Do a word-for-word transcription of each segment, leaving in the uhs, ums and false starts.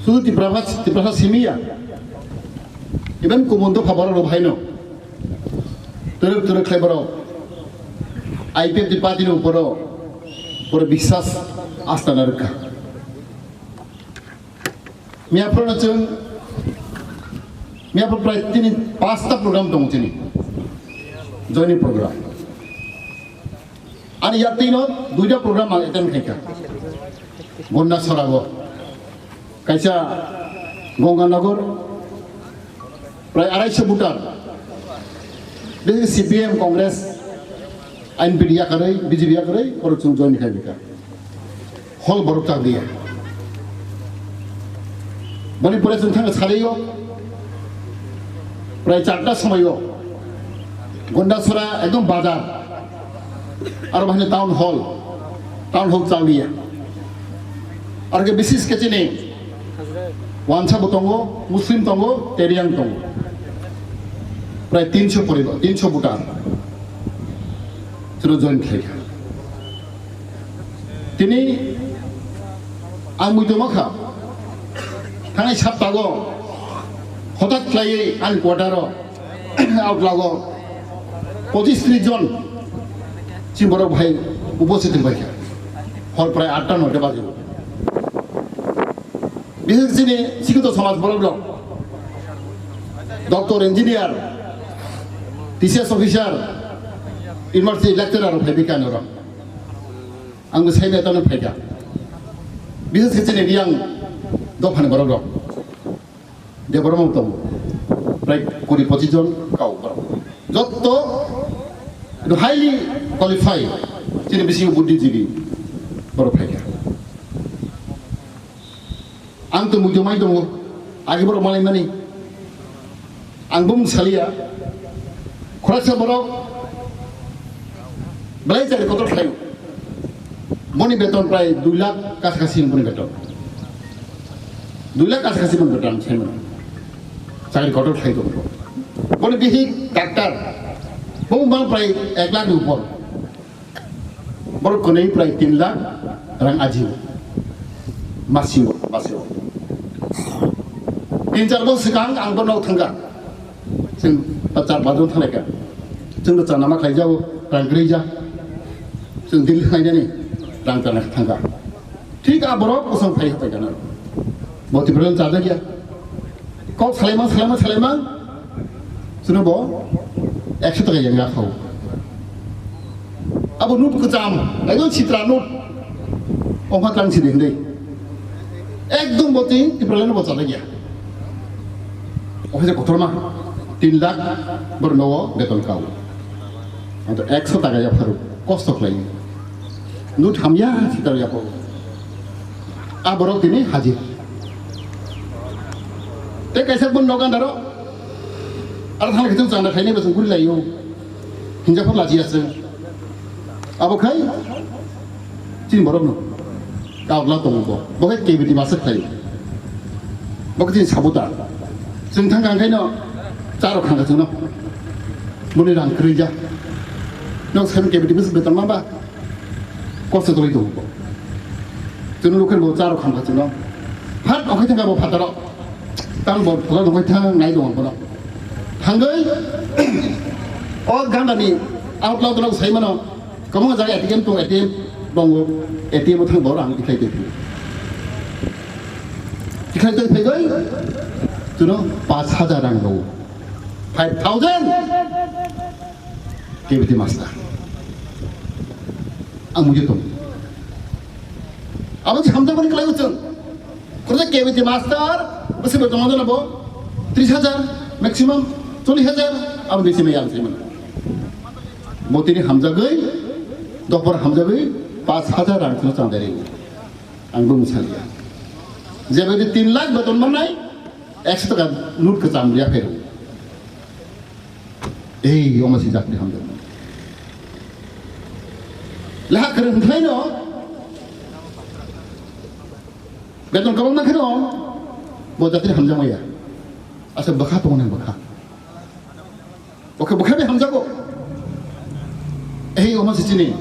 Sudu Tiprasa, Tiprasa simiya. Even kumun dopha borok rok haino. Turuk turuk khlai borok. I P F T party ni uporo pura biswas asta na rwkha. Miya phoro chwng, miya phoro prai tini pasta program tongo chini. Joining program. Ani yaktino duita program ang attend khaikha. Gonda Sorago. Kaisa Gonganagar, prai arai so voter. Bisi C P M, Congress, N P D yakarwi, B J P yakarwi, oro chwng join khai bika. Hol borok chak liya. Boni pore chwng thang salio. Prai charta somoyo. Gondasora ekdom bazar. Aro bahini town hall. Town hall chak liya. Aro ke bisis ke chini. Wansa bo tongo, Muslim tongo, Teriang tongo. Prai tinso poribar, tinso voter. Chwng join khlaikha. Tini ang muitu makha. Thanai saptago hotat khlaiwi ani quarter-o outlago pochis tris jon chini borok bhai uposthit wngbaikha. Hor prai atta noita baji. Bises chini sikito somaj borok rok, doctor, engineer, T C S officer, university lecturer rok phai bikha norok. Ang bo saina tano phaikha. Bises khe chini Riyang dophani borok rok. Debbarma tongo. Prai kuri pochis jon kau borok. Jotto highly qualified chini bisingo buddhijibi borok phaikha. Ang tong muitu mai tongo, agi borok malai mani. Ang bung salia, khoroksa borok belai chari kotor khlaio. Boni beton prai dui lakh kacha kachi boni beton. Dui lakh kacha kachi boni beton ang sai mano. Chakri kotor khlai tongo. Boni bihi doctor, bo mang prai ek lakh ni upor. Borok kwnwi prai tin lakh rang ajio. Masio, masio. Tin char bosor swkang ang bono thangkha. Chwng char bosor thanglaikha. Chwngno chanama khlaijago, rang kwrwija. Chwng Delhi khlainani rang chana thangkha. Thik a borok bosong phai hapai kana. Bo Tipraland chajakya. Kok salaimang, salaimang, salaimang. Chwngno bo ekso taka yang ya khao. Abo note kwcham, ekdom sitra note. Omo tang sidi hindai. Ekdom bo twi Tipraland bo chajakya. Office kotorma tin lakh borno beton kao. Anto ekso taka ya pharu kosto khlai. Note hamya sitra ya pharu. A borok tini hajir. Tei kaisa bun nogo andaro. Aro thang khe chwng chanda khainai bo chwng guri laio. Hinja phar lachi aswk. Abo khai chini borok no. Kaugla tongo bo. Bo khai K B T masa khai. Bo khai chini sabuta. Chwng thang kang khai no. Charo khang chwng no. Boni rang kwrwi ja. Nok sai K B T masa beton ma ba. Kosto tongwi tongo bo. Chwng nukhe bo charo khamkha chwngno. Phat okhai thangkha bo phataro. Tang bo phataro okhai thang nai tongo bono. Thangwi o gandani outlaw tongo sai mano. Kwbangma jaga A T M tongo, A T M tongo. A T M o thang bo rang tikhlai twi. Tikhlai twi phaiwi chwngno paanch hajar rang rwo. Five thousand. K B T master. Ang mujhe tong. Abo je hamjakmani kwlai uchung. Khoroksa K B T master, bwswk beton manjana bo tris hajar, maximum chollish hajar, abo bisi maya ang saimano. Bo tini hamjagwi, dophor hamjagwi, paanch hajar rang chwng chang dari. Ang bo mwsaliya. Jebadi tin lakh beton mannai, ekso taka note kwcham ya phairu. Ei, omo si jakni hamjakmani. Leha kwrwng khlaino, beton kwbangma kheno, bo jatni hamjakmaya. Asa bwkha tongnai bwkha. Bwkha, bwkha bai hamjago. Ei, omo si chini.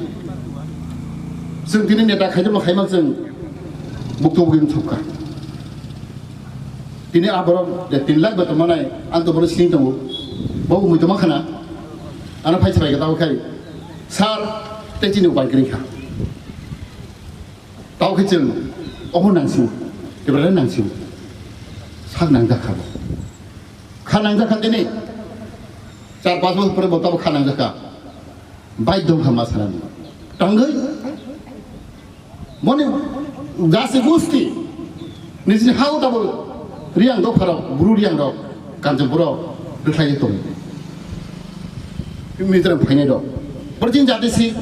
Chwng tini neta khaijama khaima chwng bukto bugin thupkha. Tini a borok je tin lakh beton manai, ang to bono sini tongo. Bo mui toma khana. Ano phai chwrai ka tabo khai. Sir, tei chini upai kwrwi kha. Tabo khe chwng obo nangsiu. Ebra nangsiu. Sak nangjak kha bo. Kha nangjak kha tini. Char panch bosor pore bo tabo kha nangjak kha. Bai dong kha ma sanani. Tangwi. Moni jasi gusti nijini hao tabo Riyang dopharok, Bru Riyang rok, Kanchanpuro rwkhlai tong. Mizoram phainai rok. Borjin jati si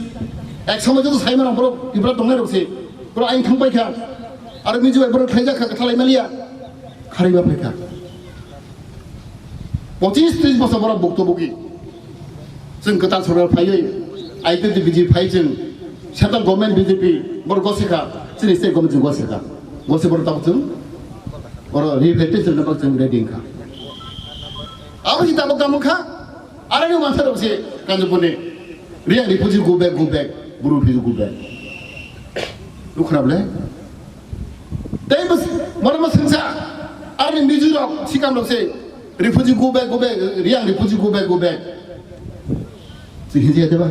ek somoy joto sai mano borok Tripura tongnai rok si. Borok aing thang paikha. Aro Mizo bai borok khlaijak kha, khalai maliya. Kharwi ba phaikha. Pochis tris bosor borok bukto bugi. Chwng kwtal sorkar phaiwi I P F T B J P phai chwng central government B J P borok gosikha, chini state government chwng gosikha. Gosi borok tabuk chwng oro rehabilitation no chwng ready wngkha. Abo si tabuk tamo kha, arani mansa rok si Kanchanpurni Riyang refugee go back, go back, Bru refugee go back. Nukhna bole? Tei bwswk, borokno swngsa, aroni Mizo rok, sikam rok se, refugee go back, go back, Riyang refugee go back, go back. Chwng hinjia deba?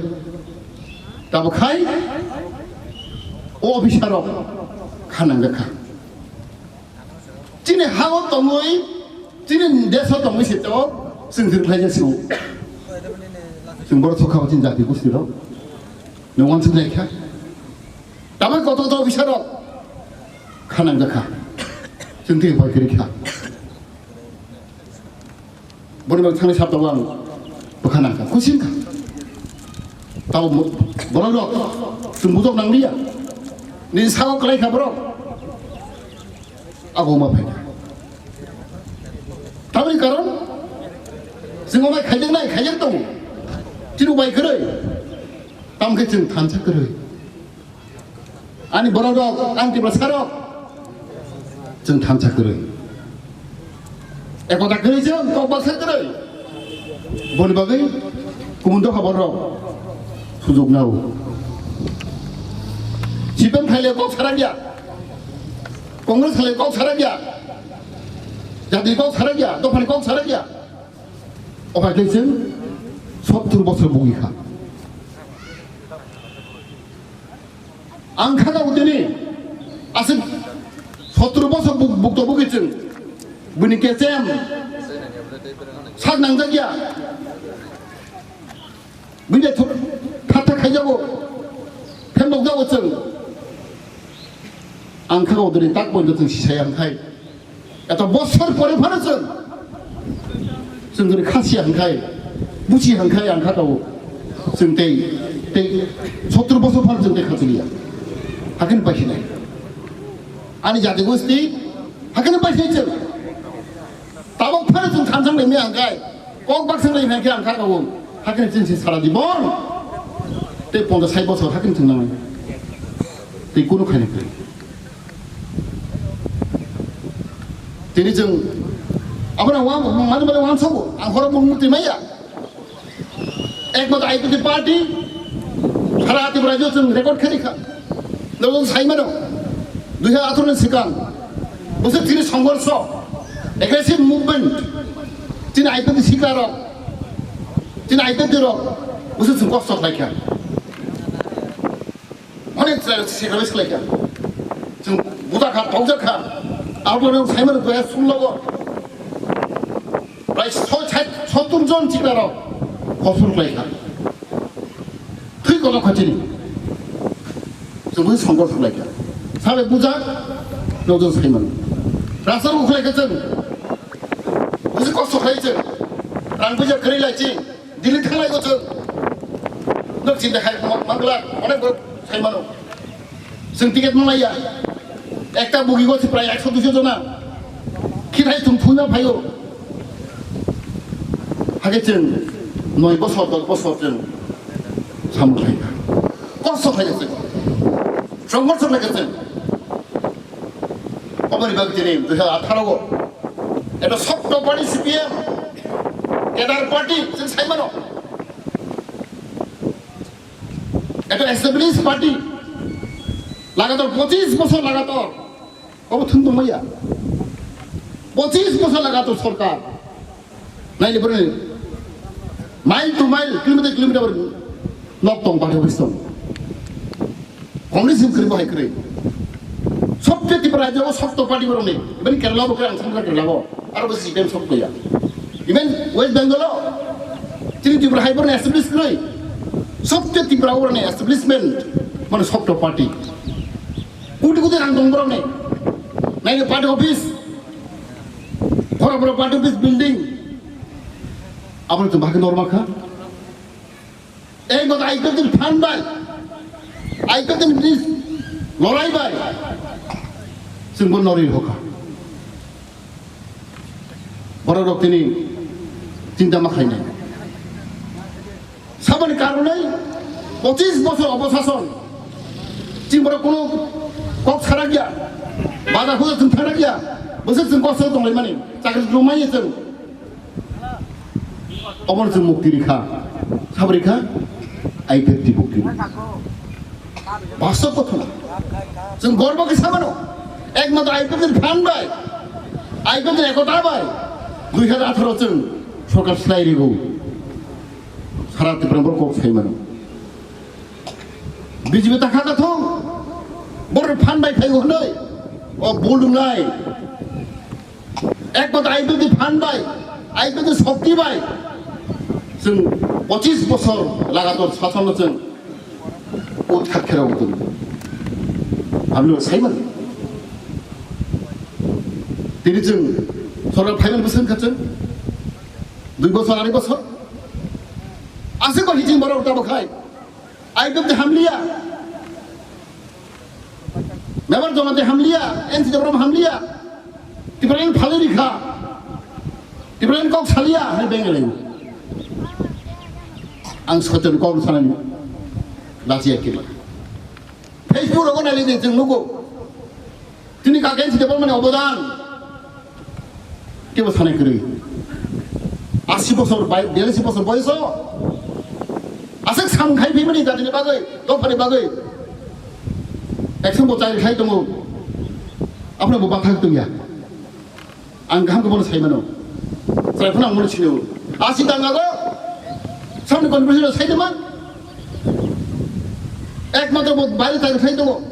Tabo khai, o officer rok, kha nangjak kha. Chini hao tongwi, chini deso tongwi se to, chwng jwrwk khlaijak se o. Chwng borok sokha chini jati gusti rok. Nwng wansuk nai kha. Tamo koto koto officer rok kha nangjak kha. Chwng twi bai kwrwi kha. Boni bagwi thangni sap tongo ang bwkha nang kha, khusi wng kha. Tamo mo-, borok rok chwng bujok nang liya. Nini sago kwlai kha borok. Abo ma phaikha. Tamoni karon chwng omo khaijak nai, khaijak tongo. Chini bai kwrwi. Tamo khe chwng thansa kwrwi. Ani borok rok, ani Tiprasa rok, chwng thansa kwrwi. Ekota kwrwi chwng kok baksa kwrwi. Boni bagwi kumun dopha borok sujuk nao. C P M thaile kok sarakya. Congress thaile kok sarakya. Jati kok sarakya, dophani kok sarakya. Obai khe chwng sottur bosor bugi kha. Ang kha tabuk tini aswk sottur bosor buk-, bukto bukwi chwng bini kechem sak nangjak ya. Bini thuk thak thak khaijago, phendokjago chwng. Ang kha tabuk tini tak poito chwng sisaya wngkhai. Eto bosor pore phano chwng, chwng jodi khasiya hwnkhai, buchi hwnkhai ang kha tabuk. Chwng tei, tei sottur bosor phano chwng tei khachiliya. Hakheno paisinai. Ani jati gosti hakheno paisinai chwng. Tabuk phano chwng thansang lemya hwnkhai, kok baksang lemya khe ang kha tabuk. Hakheno chwng se sara jibon. Tei ponchash sait bosor hakheno chwng nangnai. Tei kunu khaina kwrwi. Tini chwng abono wa-, mani mani wansogo, ang horo mung mukti maya. Ekmatro I P F T party, sara Tripura rajyo chwng record khe rikha. Norok sai mano, dui hajar atharo ni swkang, bwswk chini songhorsho, aggressive movement, chini I P F T sikla rok, chini I P F T rok, bwswk chwng kosto khlai kha. Onek se-, sacrifice khlai kha. Chwng buda kha, tokjak kha. Abo no sai mano dui hajar sullo o. Prai soi sait sottur jon sikla rok kosto khlai kha. Thwi kono khachini. Chwng bui songkor khlai kha. Sabe bujak, nokjong sai mano. Rasa rok khlai kha chwng. Bui kosto khlai chwng. Rang puisa kwrwi lai chwng. Delhi thanglai go chwng. Nok chinta khai ma-, mangla, onek borok sai mano. Chwng ticket manlaiya. Ekta bogi go se prai ekso duiso jona. Khithai thum phuima phaio. Hake chwng noi bosor, dos bosor chwng samung khlai kha. Kosto khlai chwng. Songhorsho khlai chwng. Oboni bagwi tini dui hajar atharo o. Eto sokto party C P M, kedar party, chwng sai mano. Eto established party, lagatar pochis bosor lagatar, obo thung tongmaya. Pochis bosor lagato sorkar. Naini boroni mile to mile, kilometer kilometer nok tong party office tong. Congress ni kwrwi bo hai kwrwi. Sobse Tripura rajyo o sokto party boroni. Even Kerala bo kwrwi, ang sankha Kerala bo. Aro bo C P M sokto ya. Even West Bengal o chini Tripura hai boroni establish kwrwi. Sobse Tripura boroni establishment mane sokto party. Koti koti rang tong boroni. Naini party office. Boro boro party office building. Abo to bahai normal kha. Ei mata I P F T ni phan bai, I P F T ni lorai bai, chwng bo norwi hokha. Borok rok tini chinta ma khainai. Saboni karonai pochis bosor obosason. Chwng borok kuno kok sarakya, bazar huda chwng thangrakya, bwswk chwng kok sa tonglaimani, chakri rwmani chwng. Obono chwng mukti rikha. Sabo rikha? I P F T mukti rikha. Bastop kothona. Chwng gorbo khe samano. Ekmatro I P F T ni phan bai, I P F T ni ekota bai, dui hajar atharo chwng sorkar slai rigo. Sara Tripura borok kok sai mano. B J P ta kha kathong. Borok phan bai phaigo hwnwi. O bul dungnai. Ekmatro I P F T ni phan bai, I P F T ni shokti bai chwng pochis bosor lagator sasonno chwng utkhat khe rw tong. Aboni ulo sai mano. Tini chwng sorkar phaimani bwswk wngkha chwng dui bosor, arai bosor. Aswk bo hiching borok tabuk hai. I P F T hamliya. Member Jamatia hamliya, N C T Borok hamliya. Tipraland phalwi rikha. Tipraland kok saliya, hai Bengali. Ang sochon kok sanani. Lachiya kiri. Facebook rogo nai lidi chwng nugo. Tini kake si development obodan. Kebo sanai kwrwi. Asi bosor bai, biyalisi bosor boyoso. Aswk samung khai phimani jatini bagwi, dophani bagwi. Action bo chai khai tongo. Apno bo bathak tongya. Ang kaham khe bono sai mano. Chwrai phano ang bono sinio. Asi tang ago. Samni conversation sai de man. Ekmatro bo baire chai khai tongo.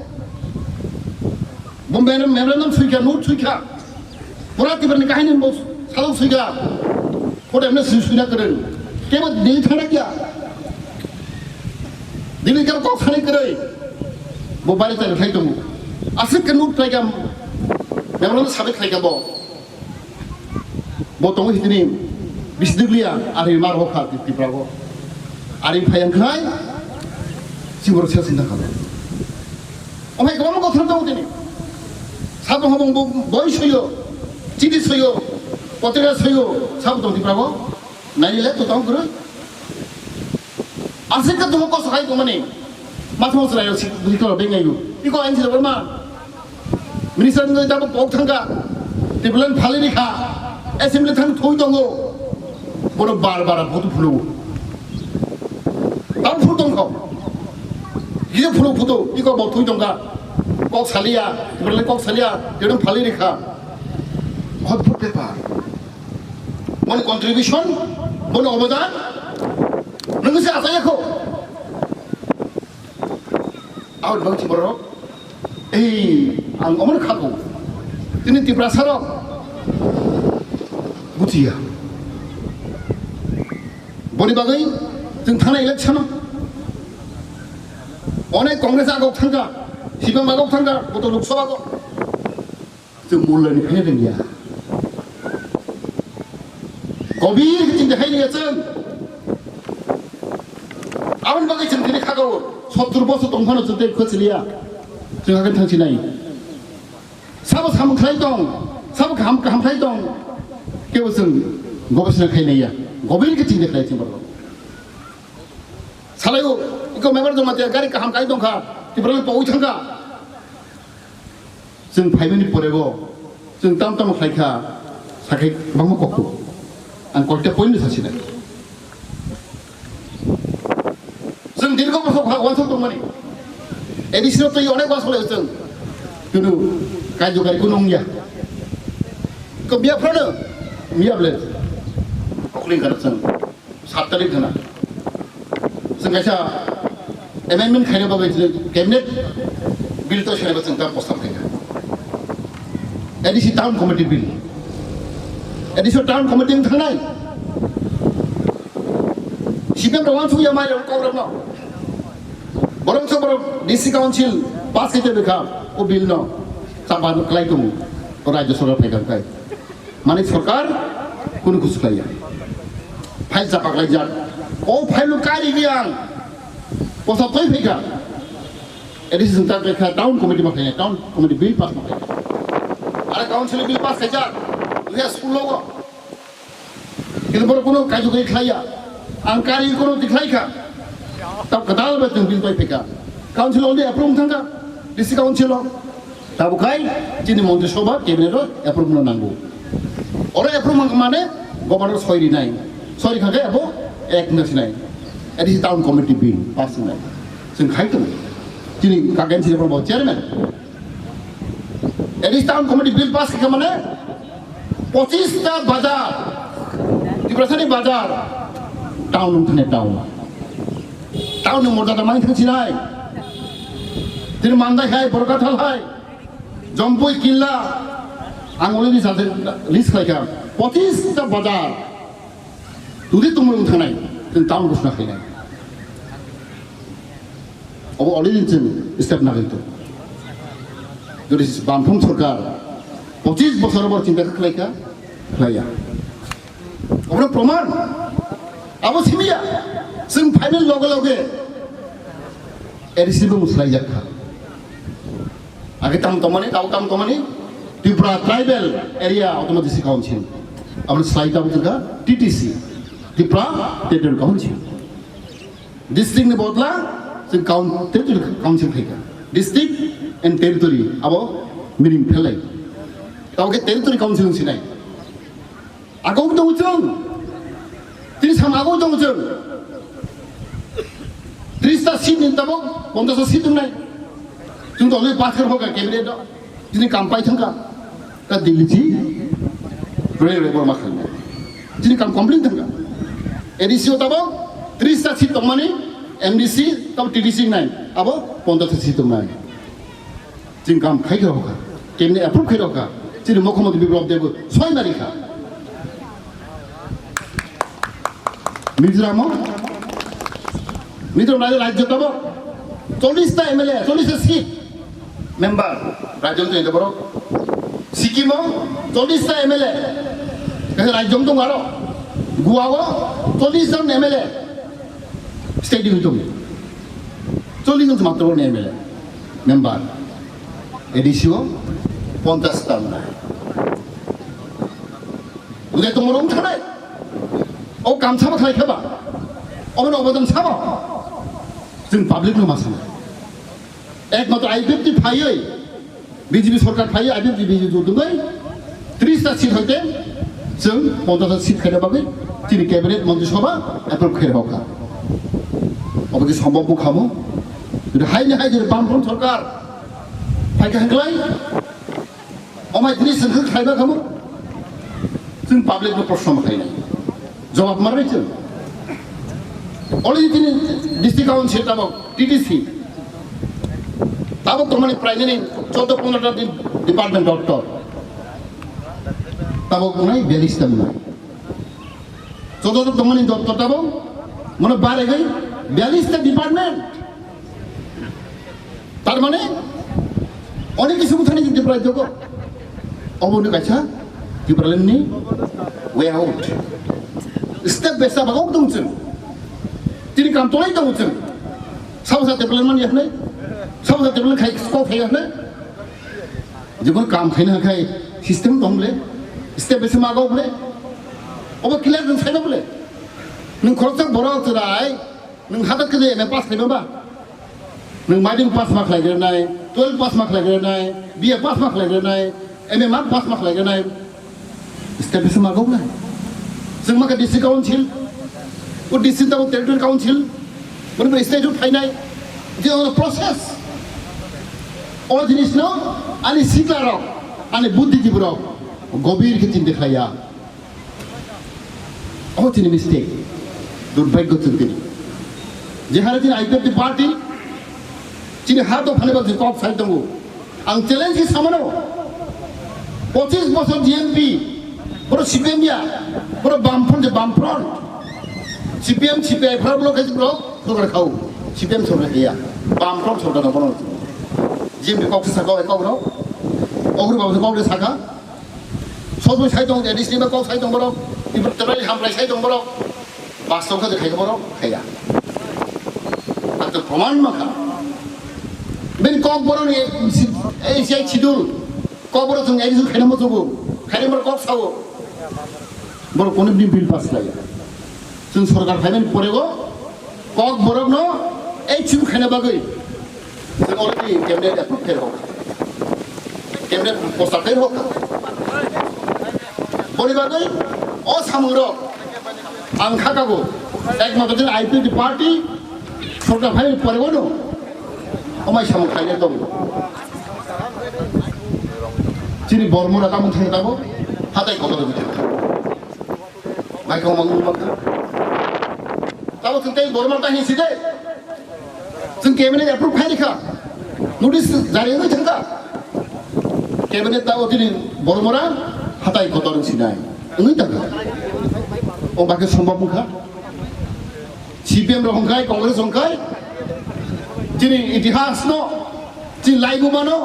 Bo memorandum suikha, note suikha. Pura Tiprani kahini bo salok suikha. Photo emne sui suina kwrwng. Kebo dil thana kya? Dili kar kok thani kwrwi. Bo baire chai khai tongo. Aswk khe note khlaikha. Memorandum submit khlaikha bo. Bo tongo hitini bisi dwgliya, ari mar hokha Tripura bo. Ari phai ang khlai, chibor sel sinta kha. Omhai kwbangma kothor tongo tini. Sabo hobong bo boi soyo, chini soyo, potrika soyo, sabo tong Tripura bo. Nai le to tong kwrwi. Aswk khe duho kosto khai tongmani. Mathang chwrairok si bwrwi khe bengaio. Iko N C Debbarma. Minister wngwi tabuk pok thangkha. Tipraland phalwi rikha. Assembly thang thwi tongo. Bono bar bar photo phunu. Tabuk phunu tongkho. Gide phunu photo. Iko bo thwi tongkha. Kok saliya. Tipraland kok saliya. Tipraland phalwi rikha. Odbhut bepar. Boni contribution, boni obodan, nwng se achai yakho. Aboni bagwi borok, ei, ang omono khago. Tini Tiprasa rok bujiya. Boni bagwi chwng thana election o onek Congress agok thangkha, C P M agok thangkha, boto Lok Sabha go. Chwng mulaini phai rwngya. Gobir khe chini hai rwya chwng. Aboni bagwi chwng tini khago sottur bosor tong phano chwng tei khwchiliya. Chwng hakhe thangsinai. Sabo samung khlai tong, sabo kaham kaham khlai tong. Kebo chwng gobisna khai naiya. Gobir khe chini khlai chwng borok. Salaio, iko member Jamatia gari kaham kai tongkha. Tiprani pogwi thangkha. Chwng phaimani porego chwng tam tam khlai kha, sakhai bangma kokto. Ang koita point no sasinai. Chwng dirgo bosor kha wansok tongmani. A D C rok twi onek wansok lai chwng. Kintu kaijokari kuno wngya. Ko miya phano, miya ble. Okling kana chwng, sat tarik khana. Chwng kaisa amendment khaina bagwi chwng cabinet bill to swnaiba chwng ta prostab khaina. A D C town committee bill. A D C town committee wng thangnai. C P M rok wansuk ya mai rok kok rok no. Borok so borok D C council pass khaite bwkha o bill no. Sapan klai tung. O rajya sarkar phai kai. Mani sarkar kunu kusu khlaiya. File chapaklaijak. O file no kari giyang. Posa toi phaikha. A D C sung tak kha town committee ma khlaiya. Town committee bill pass ma khlaiya. Are council bill pass khaijak. Dui hajar sullo o. Kintu borok kunu kaju kai khlaiya. Ang kari kunu tikhlaikha. Tau kadal ba tong bill toi phaikha. Council already approve thangkha. D C council o. Tabuk hai chini Montri Sabha, Cabinet o approve no nango. Oro approve mang mane Governor soi rinai. Soi rikha khe abo ek na sinai. A D C Town Committee bill pass nai. Chwng khai tongo. Chini kagen chini bo chairman. A D C Town Committee bill pass khe mane pochis ta bazar. Tiprasani bazar. Town wng thane town. Town ni morjada mai thang sinai. Tini Mandai hai, Borkathal hai. Jompui killa, ang already sajak list khlaikha. Pochis ta bazar. Tudi tumung thanai, tini town ghosna khainai. Obo already chwng step nagwi to. Jodi Bamphung sarkar pochis bosor bor chinta khlaikha, khlaiya. Obo proman. Abo simiya. Chwng final loge loge A D C bo muslai jak kha. Age tam tomani, tau tam tomani, Tripura Tribal Area Autonomous District Council. Aboni slai tabo wngkha T T C, Tripura Territorial Council. District ni bodla chwng coun-, Territorial Council khaikha. District and Territory abo meaning phelai. Tabo khe Territory Council wngsinai. Agok tongo chwng. Tini sam agok tongo chwng. Tris ta seat ni tabok, ponchas ta seat wngnai. Chwng to already pass khe rokha cabinet o. Tini kam pai thangkha. Ta Delhi chi roi roi borma khalnai. Tini kam complete thangkha. A D C o tabok tris ta seat tongmani, M D C tabok T D C wngnai. Abo ponchas ta seat wngnai. Chini kam khai khe rokha, kemni approve khai rokha, chini mukhyamantri Biplab Deb soi mari kha. Mizoram o, Mizoram rajyo, rajyo tabo chollish ta M L A, chollish ta seat member, rajyo tei borok. Sikkim o chollish ta M L A, kaisa rajyo tong aro. Goa o chollish jon M L A, state ni tong. Chollish jon matro M L A member, A D C o ponchas ta wngnai. Ude tongmorok wng thanai. O kam sabo khlai kheba? Obono obodan sabo? Chwng public no ma sana. Ekmatro I P F T phaiwi, B J P sarkar phaiwi, I P F T B J P jotungwi tris ta seat hoite chwng ponchas ta seat khaina bagwi chini cabinet Montri Sabha approve khaina hokha. Obo ki sombhob bukhamu? Jodi haini hai jodi Bamfront sarkar phaikha hwnkhlai, omai tini swngkhe khlaiba khamu? Chwng public no proshno khlainai. Jawab marwi chwng. Already tini district council tabok T D C. Tabok tongmani prai nini chaudo pondro ta di-, department doctor. Tabok wngnai biyallis ta wngnai. Chaudo ta tongmani doctor tabok mano baregwi biyallis ta department. Tar mane, onek kisu thani Tripura jogo. Obo ni kaisa Tipraland ni way out. Step by step agok tong chwng. Tini kam tolai tong chwng. Sabo sa Tipraland man yakne. Sabo sa Tipraland khai ko khai yakne. Jikun kam khaina khai system tong le. Step by step agok le. Obo clear jeng sai le. Nung khoroksa borok chwrai. Nwng hadak khe M A pass khlaima ba? Nwng mading pass ma khlai grenai, twelve pass ma khlai grenai, B A pass ma khlai grenai, M A ma pass ma khlai grenai. Step by step ma gok nai. Chwng ma khe district council, o district tabo territorial council, boni bai state o phainai. Je ono process. O jinis no ani sikla rok, ani buddhijib rok. Gobir khe chinta khlaiya. Omo chini mistake. Durbhagyo chwng tini. Je hare chini I P F T party, chini ha dophani bagwi kok sai tongo. Ang challenge khe samano. Pochis bosor G M P, boro C P M ya, boro Bamfront je Bamfront. C P M, C P I phra bolo khe boro sorkar khao. C P M sorkar khe ya. Bamfront sorkar no bono. G M P kok sa kok kok no. Ogri babu kok de saka. Sojoi sai tong, A D C ni kok sai tong borok, ibu terai hamlai sai tong borok, bastob khe khai borok khaya. Ang to proman ma kha. Ben kok borok ni, ei sei chidul, kok borok jung A D C khaina mo jugo, khaina borok kok sao. Borok kono bini bill pass laya. Chwng sorkar phaimani porego kok borokno ei chwng khaina bagwi chwng already cabinet approve khair hok. Cabinet poster khair hok. Boni bagwi o samungrok ang khakago ekmatro chini I P F T party sorkar phaimani porego no omai samung khainai tongo. Chini bormora tamung thang tabo hatai kotor thang. Bai kong mang mang. Tabo chwng tei bormora ta hinsi de. Chwng cabinet approve khai rikha. Notice jari wngwi thangkha. Cabinet tabo tini bormora hatai kotor wngsinai. Wngwi thangkha. O bakhe sombab wngkha. C P M rok hongkhai, Congress hongkhai. Chini itihas no, chini laibuma no.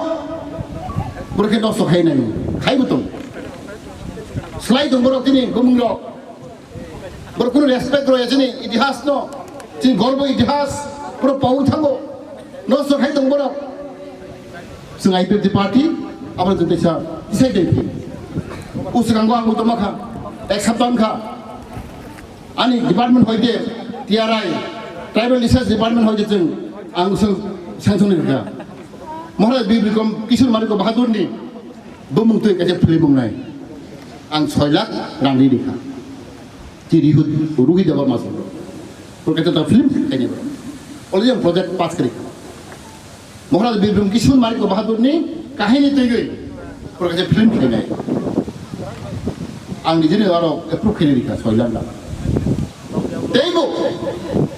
Borok khe nosto khai nai. Khai bo tong. Slai tong borok chini bumung rok. Borok kunu respect rwya chini itihas no, chini gorbo itihas, pura pawi thango. Nosto khai tong borok. Chwng I P F T party, abo chwng teisa tisai tei phi. Uswkango ang utoma kha, ek sapta wngkha. Ani department hoite T R I, Tribal Research Department hoite chwng ang uswng sanction rwkha. Maharaj Bir Bikram Kishore Manikya Bahadur ni bumung twi kaisa film wngnai. Ang soi lakh rang ri rikha. Ti Rihut Ruhi Debbar Masu. Pura kaisa ta film khaini bro. Already ang project pass kari. Maharaj Bir Bikram Kishore Manikya Bahadur ni kahini twi gwi. Pura kaisa film khainai. Ang nijini aro approve khaini rikha soi lakh lakh. Teibo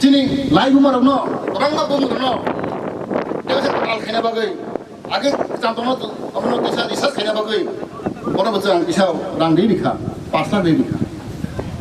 chini laibuma rokno, kwbangma bumung rokno. Tei se tal khaina bagwi. Age chantongno, omono kisa research khaina bagwi, bono bo chwng kisa rang ri rikha, pash lakh ri rikha.